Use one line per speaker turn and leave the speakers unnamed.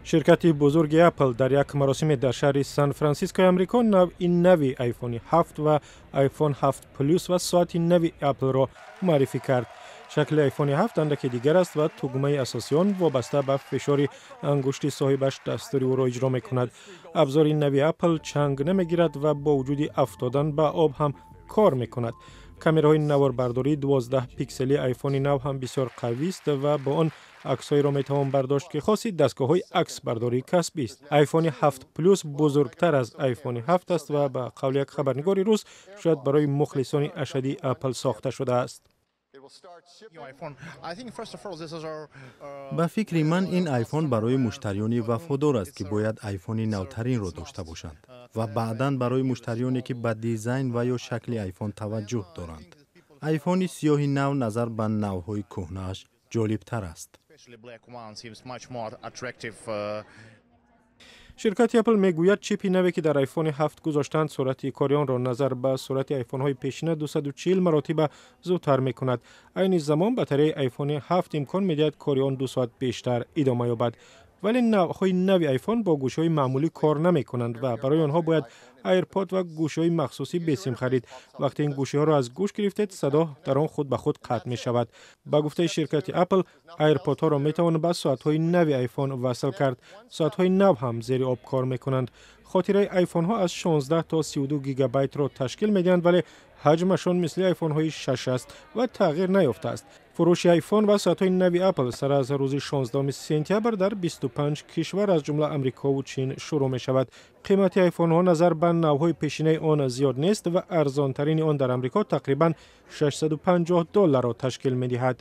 Ширкати бузурги Apple дар як маросиме дар шаҳри Сан Франсискои Амрико навъи нави iPhone 7 ва iPhone 7 Plus ва соати нави Apple-ро муаррифӣ кард. Шакли iPhone 7 андаке дигар аст ва тугмаи асосии он вобаста ба фишори ангушти соҳибаш дастури ӯро иҷро мекунад. Абзори нави Apple чанг намегирад ва бо вуҷуди афтодан ба об ҳам кор мекунад. Камераҳои наворбардории 12 пиксели айфони нав ҳам бисёр қавист ва бо он аксҳоеро метавон бардошт, ки хоси дастгоҳҳои аксбардории касбист. Айфони 7 Плюс бузургтар аз айфони 7 аст ва ба қавли як хабарнигори рус, шояд барои мухлисони ашадии Apple сохта шудааст.
Ба фикри ман, ин айфон барои муштариёни вафодор аст, ки бояд айфони навтаринро дошта бошанд, ва баъдан барои муштариёне, ки ба дизайн ва ё шакли айфон таваҷҷӯҳ доранд. Айфони сиёҳи нав назар ба навъҳои кӯҳнааш ҷолибтар аст.
Ширкати Apple мегӯяд, чипи наве, ки дар iPhone 7 гузоштанд, суръати кори онро назар ба суръати айфонҳои пешина 240 маротиба зудтар мекунад. Айни замон батареяи iPhone 7 имкон медиҳад кори он 2 соат бештар идома ёбад. Вале навъҳои нави iPhone бо гӯшиҳои маъмулӣ кор намекунанд ва барои онҳо бояд AirPod ва гӯшиҳои махсуси бесим харид. Вақте ин гӯшиҳоро аз гӯш гирифтед, садо дар он худ ба худ қатъ мешавад. Ба гуфтаи ширкати Apple, AirPodҳоро метавон ба соатҳои нави iPhone васл кард. Соатҳои нав ҳам зери об кор мекунанд. Хотираи айфонҳо аз 16 то 32 гигабайтро ташкил медиҳанд, вале ҳаҷмашон мисли айфонҳои 6 аст ва тағйир наёфтааст. Фурӯши айфон ва соатҳои нави Apple сар аз рӯзи 16 сентябр дар 25 кишвар, аз ҷумла Амрикову Чин, шурӯъ мешавад. Қимати айфонҳо назар ба навъҳои пешинаи он зиёд нест ва арзонтарини он дар Амрико тақрибан 650 долларро ташкил медиҳад.